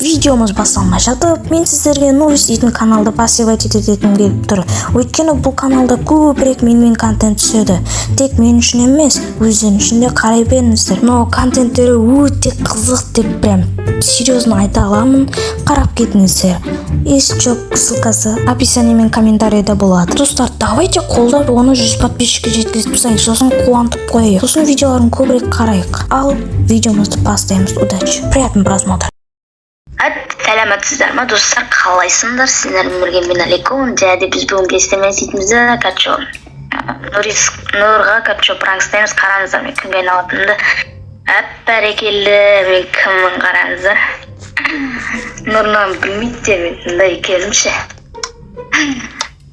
Видеомыз басталмай жатып, мен сіздерге Нурис дейтін каналды пассивать ететінім келіп тұр. Өйткені бұл каналда көбірек менімен контент түседі. Тек мен үшін емес, өздерің үшін де қарай беріңіздер. Но контенттері өте қызық деп прям серьезно айта аламын. Қарап кетіңіздер. Если чё, ссылкасы описание мен комментарийда болады. Достар, давайте қолдап, оны 100 подписчикке жеткізіп тастайық, сосын қуантып қояйық. Сосын видеоларын көбірек қарайық. Ал видеомызды бастаймыз. Удачи, приятный просмотр. Сәлеметсіздер ма, достар, қалайсыңдар? Сіздермен бірге мен, Аликон. Және де біз бүгін білесіздер істейтінімізді, короче, Нұрис, Нұрға, короче, пранк істейміз. Қараңыздар, мен кімге айналатынымды. Әп, бәрекелді, мен кіммін, қараңыздар. Нұр мынаны білмейді де, мен мындай екенім ше.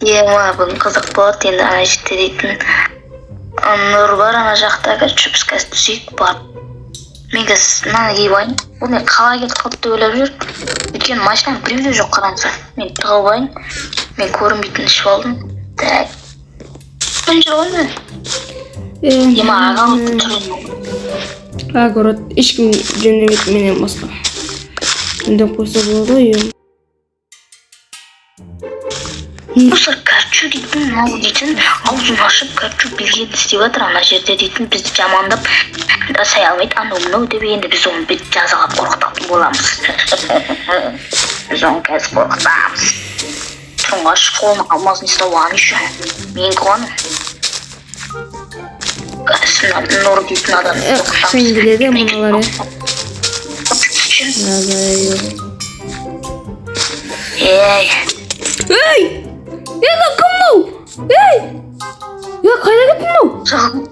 Ема, бүгін қызық болады енді. Ана жерде дейтін Нұр бар ана жақта. Короче, біз қазір түсейік барып. Мен қазір мынаны киіп алайын. Ол мен қалай кетіп қалды деп ойлап жүр, өйткені машинаның біреуі де жоқ. Қараңыздар, мен тығылып алайын. Мен көрінбейтін ішіп алдым. Так, кім жүр ғой мен? Ема, ағам тұр. Огород ешкім жөндемейді менен басқа. Жөндеп қойса болады ғой, ем. Достар, короче, дейтін мынау дейтін аузын ашып, короче, білгенін істеп жатыр ана жерде дейтін. Бізді жамандап жасай алмайды, анау мынау деп. Енді біз оны бүйтіп жазалап, қорқытатын боламыз. Біз оны қазір қорқытамыз. Тұрыңғашы, қолына алмазын ұстап алған еще, менікі ғой анау. Қазір мына Нұр дейтін адамды Қашан келеді мыналар, е? Ей! Ей! Е, мынау кім мынау? Ей! Е, қайда кетті мынау?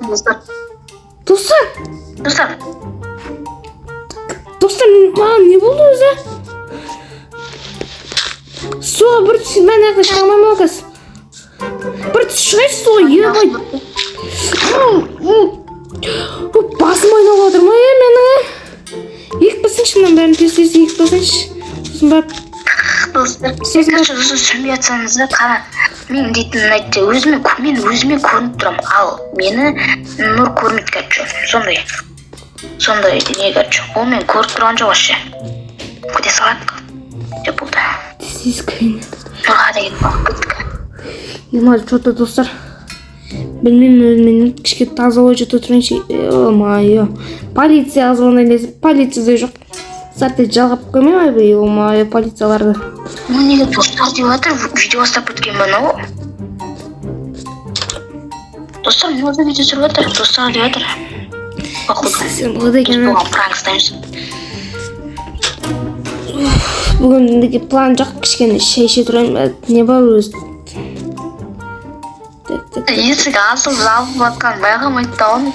Достар! Достар, Достар! достар, маған не болды өзі? Суға бір түс, мен ана жақта шыға алмаймын ғой қазір. Бір түс шығайыншы суға, ебай. Басым айналып жатыр ма, е, менің, е? Егіп басыңшы мынаның бәрін, тез тез егіп басыңшы. Сосын барып Достар, Сосын короче, достар, түсінбей жатсаңыздар, қара, мен дейтін мына өзіме, мен өзіме көрініп тұрамын, ал мені Нұр көрмейді. Короче, сондай не, короче, ол мені көріп тұрған жоқ вообще. Кете салайық деп болды. Тез тез кірейін. Нұрға да кетіп қалып кеттік. Ема, что-то, достар, білмеймін өзімен, кішкене таза ой жата тұрайыншы. Ё-моё, полицияға звондайын десем, полиция да жоқ. Сәтте жалғап қоймай ма, ё-моё, полицияларды. Ну неге «достар» деп жатыр? Видео бастап кеткен ба мынау? Достар, мынау да видео түсіріп жатыр, «достар» деп жатыр, походу. Сен болады Біз екен. бұған пранк ұстаймыз. Бүгін неге план жоқ, кішкене шай іше тұрайын ба, не бар өзі? Так, так, так. Есік ашылып жабылып жатқанын байқамайды да оны.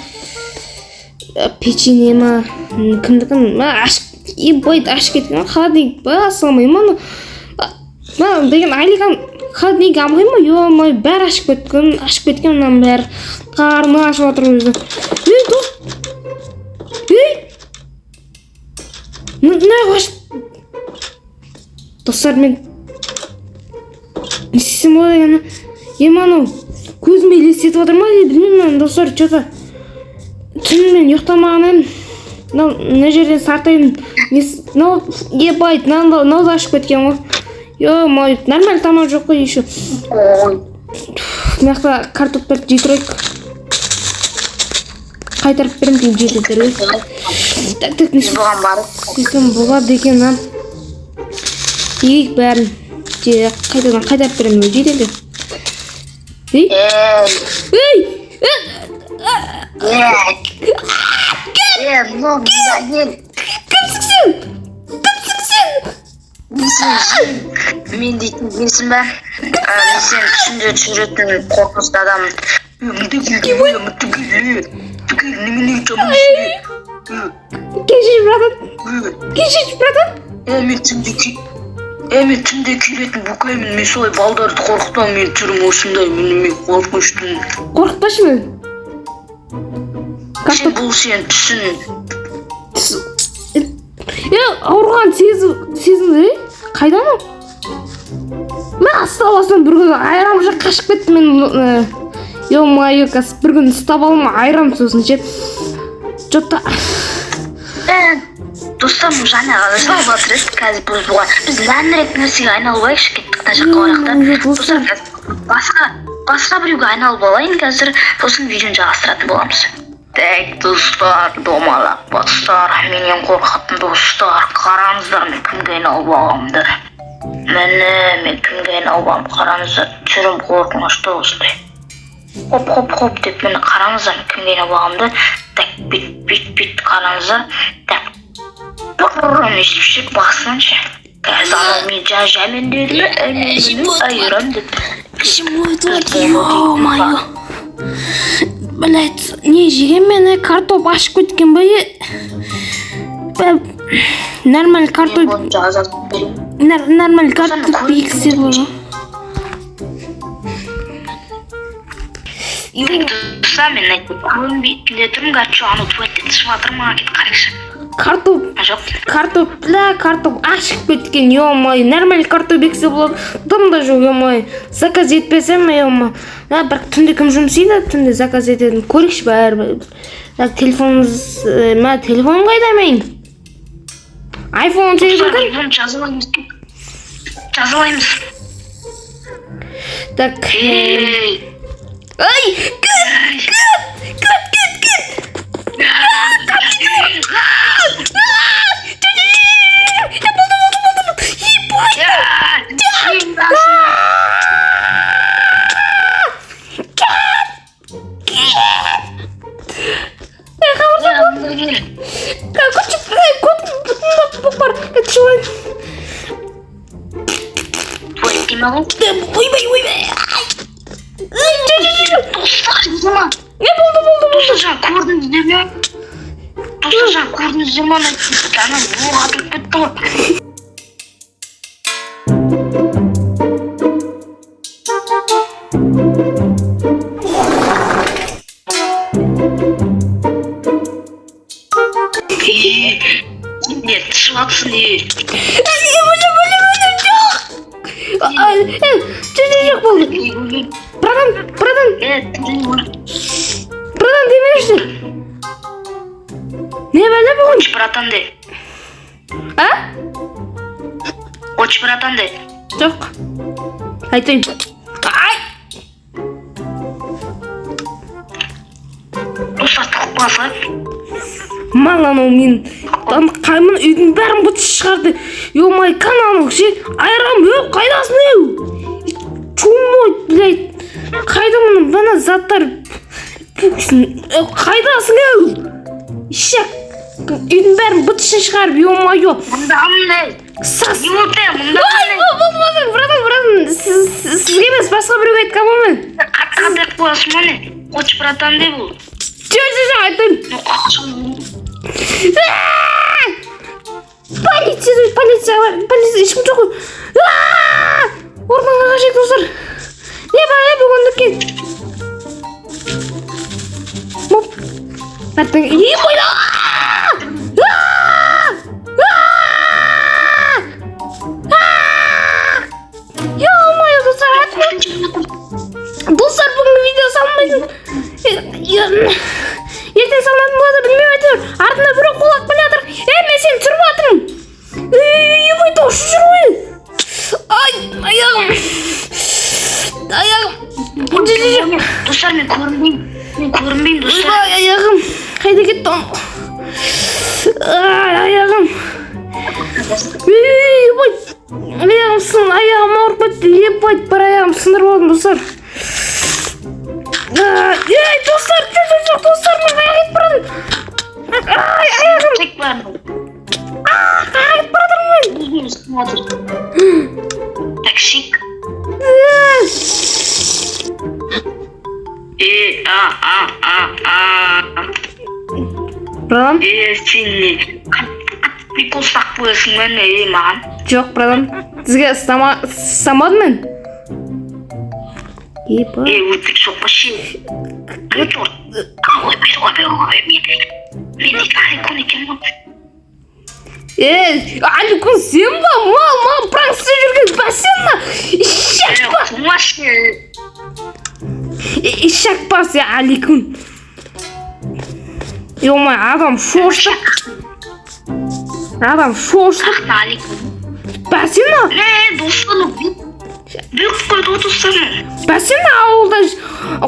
Печенье ма, кімдікі ма, ашып, ебать, ашып кеткен. Холодильник па, салмай ма аны? Мына деген Алихан холодильник алмай ма? Ё-моё, бәрі ашып кеткен, ашып кеткен мынаның бәрі. Қарны ашып жатыр өзі. Ей, дос, ей, мына ашып. Достар, мен не істесем болады екен? Ема, анау көзіме елестетіп жатыр ма, білмеймін. Достар, че-то түнімен ұйықтамаған едім. Мынау мына жерден сартайдың несі мынау? Ебать, мынау да ашып кеткен ғой. Ё-моё, нормально тамақ жоқ қой еще. Ой! Мына жақта картоптарды жей тұрайық, қайтарып беремін деймін жетілдерге. Так, так, не Біз бұған барып істесем болады екен, а? Егейік бәрін же, қайтадан қайтарып беремін жеделде. Ей! Ей! Ей! Ей! Ей, мынау мында кел. Кімсің сен? Кімсің сен? Мен дейтін, білесің ба, мен сені түсінде түсіретін қорқынышты адаммын. Мында кел, мында кел, кел, немене жаман? Кешір, братан, кешір, братан. Е, мен түнде келетін букаймын. Мен солай балдарды қорқытамын. Менің түрім осындай, мен қорқыныштымын. Қорқытпашы мені. Сен Картоп. Бұл сенің түсің. Е, ауырған сезімді, е, қайдан ол? Мә, ұстап алсам, бір күні айырам же, қашып кетті мен. Ё-моё, қазір бір күні ұстап аламын, айырам сосын ше. Че-то Е, Достар, жаңа ғана жылап жатыр еді, қазір біз бұған, біз нәнірек нәрсеге айналып алайықшы, кеттік мына жаққа барайық та. Ой, Достар, достар. Қазір басқа біреуге айналып алайын қазір, сосын видеоны жалғастыратын боламыз. Так, достар, домалақ бастар, менен қорқатын достар, қараңыздар, мен кімге айналып алғанымды. Міне, мен кімге айналып алғанымды қараңыздар, түрім қорқынышты осындай. Хоп, хоп, хоп деп, міне, қараңыздар, мен кімге айналып алғанымды. Так, бүйт, бүйт, бүйт, қараңыздар. Так, бұрын өйстіп ше, басынан ше. Қазір анау мен жаймен деді ме, мен айырам деп. Ё-моё. Блять, не жеген мен, картоп ашып кеткен ба, е? Нормаль картоп, Мен бұны жазып беремін. Нормаль картоп ексе болады. Достар, мен айтып көрінбейтін де тұрмын, короче, анау туалетте тышып жатыр ма, кетіп қарайықшы. Картоп, А, жоқ. Картоп, бля, картоп ашып кеткен, ё-моё. Нормаль картоп ексе болады. Дым да жоқ, ё-моё. Заказ етпесем, ё-моё. А, бірақ түнде кім жұмыс істейді, түнде заказ ететін. Көрейікші бәрі. Так, телефонымыз, мә, телефоным қайда менің? iPhone 8 Достар, екен? бұны жазалаймыз. Жазалаймыз. Так, Ей, ай, кет, кет, кет, кет, кет. Болды, болды, болды, болды. Ебать. Я, Эй, хабарда мында кел. Көт, көт, бұт бар. Чего? Туалетте ме бұл? Ойбай, ойбай. Ай, жоқ, жоқ, жоқ. Достар, жама. Не болды, болды, болды. Достар, жаңа көрдіңіздер ме? Достар, жаңа көрдіңіздер ме? Ана оқ атылып кетті ғой. Е, сендер тышып жатсың, е. Ей, өлем, өлем, өлем, жоқ. Ай, ей, жоқ, жоқ, жоқ, болды. Братан, братан, Е, тілің өліп. Братан демеші. Не бәле бүгін? Қош, братан де. А? Қош, братан де. Жоқ. Айтайын. Ай! Достар, тығып қалса. Мал анау мен қаймын үйдің бәрін быт шығарды. Ё-моё, кан анау ше, айран, өй, қайдасың, ей? Чумой, блядь. Қайда мұны, мына заттар? Пуксін, қайдасың, ей? Ишак. Үйдің бәрін быт шығарып, ё-моё. Мындамын, ей. Сас. Не болды, Ай, мындамын, ей. болды, болды, братан, братан, сізге емес, басқа біреуге айтқан ғой мен. Қатқа беріп қоясың ба, не? Қош, братан де бұл. Жоқ, жоқ, жоқ, айтайын. Ну, қақшан. Полиция, полиция, полиция, ешкім жоқ қой. Аа! Орманға қашайық, достар. Не бар, е, бүгін дүкен? Моп. Ертең, ей, қойды. Аа! Аа! Аа! Ё-моё, достар, достар, бүгінгі видео салынбайтын. Ертең салынатын болады, білмеймін әйтеуір. Артында біреу қулап келе жатыр. Е, мен сені түсіріп жатырмын. Ей, ой, ұшып жүр ғой. Ай, аяғым. Аяғым. Жүр, жүр, жүр. Достар, мен көрінбеймін. Мен көрінбеймін, достар. Ойбай, аяғым. Қайда кетті оның? Ай, аяғым. Ей, ой. Аяғым сын, аяғым ауырып кетті. Ебать, бір аяғым сындырып алдым, достар. Ей, достар, жоқ, жоқ, жоқ, достар, мен қаяққа кетіп бара жатырмын? Ай, аяғым. Тек бәрін. Қаяққа кетіп бара жатырмын мен? Өзім үстім жатыр. Так, шик. Ей. Е, а, а, а, а. Братан, Е, сен не? Прикол ұстап қоясың ба, не, е, маған? Жоқ, братан. Сізге ұстамадым мен. Ебать. Е, өтірік соқпа ше. Торт. Ойбай, ойбай, ойбай, мен дейтін Аликон екен ғой. Ей, Аликон сен ба? Мал, мал, пранк істеп жүрген ба сен ба? Ишак Е, ба? қумашы. Ишак ба сен, Аликон? Ё-моё, адам шошытып. Адам шошытып. Налик. Бәсе мына. Мә, достар, бүлк қойды ғой, достар. Бәсе, мына ауылда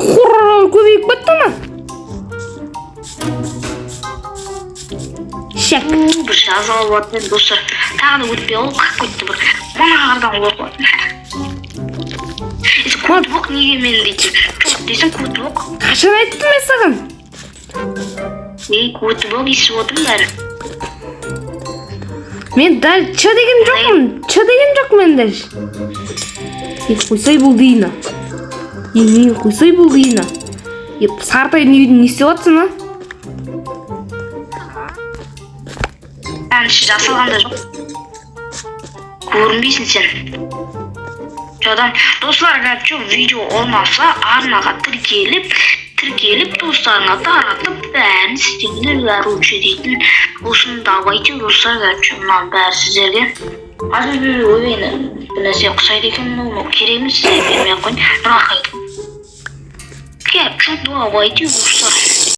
хоррор көбейіп кетті ма? Шәк. Бір жаза алып жатыр, достар. Тағы да өтпей қалып какой-то бір мынағардан қорқып. Көтібақ неге мен дейтін? Жоқ десең, көтібақ. Қашан айттым мен саған? Ей, көтібақ, естіп отырмын бәрі. Мен дәл ч деген жоқпын, ч деген жоқпын мен даже. Е, қойсай, бұл дейін. Е, мен қойсай, бұл дейін. Е, сартайдың үйінде не істеп жатсың, а? Әнші жасалған да жоқ. Көрінбейсің сен. Жодан, достар, короче, видео ұнаса, арнаға тіркеліп, достарыңа таратып, бәрін істеңдер, короче, дейтін. Осыны давайте, достар, короче, мынаның бәрі сіздерге. Ой, енді бір нәрсе ұқсайды екен, мынау керек емес, сіздерге бермей ақ қояйын. Бірақ, короче, давайте, достар.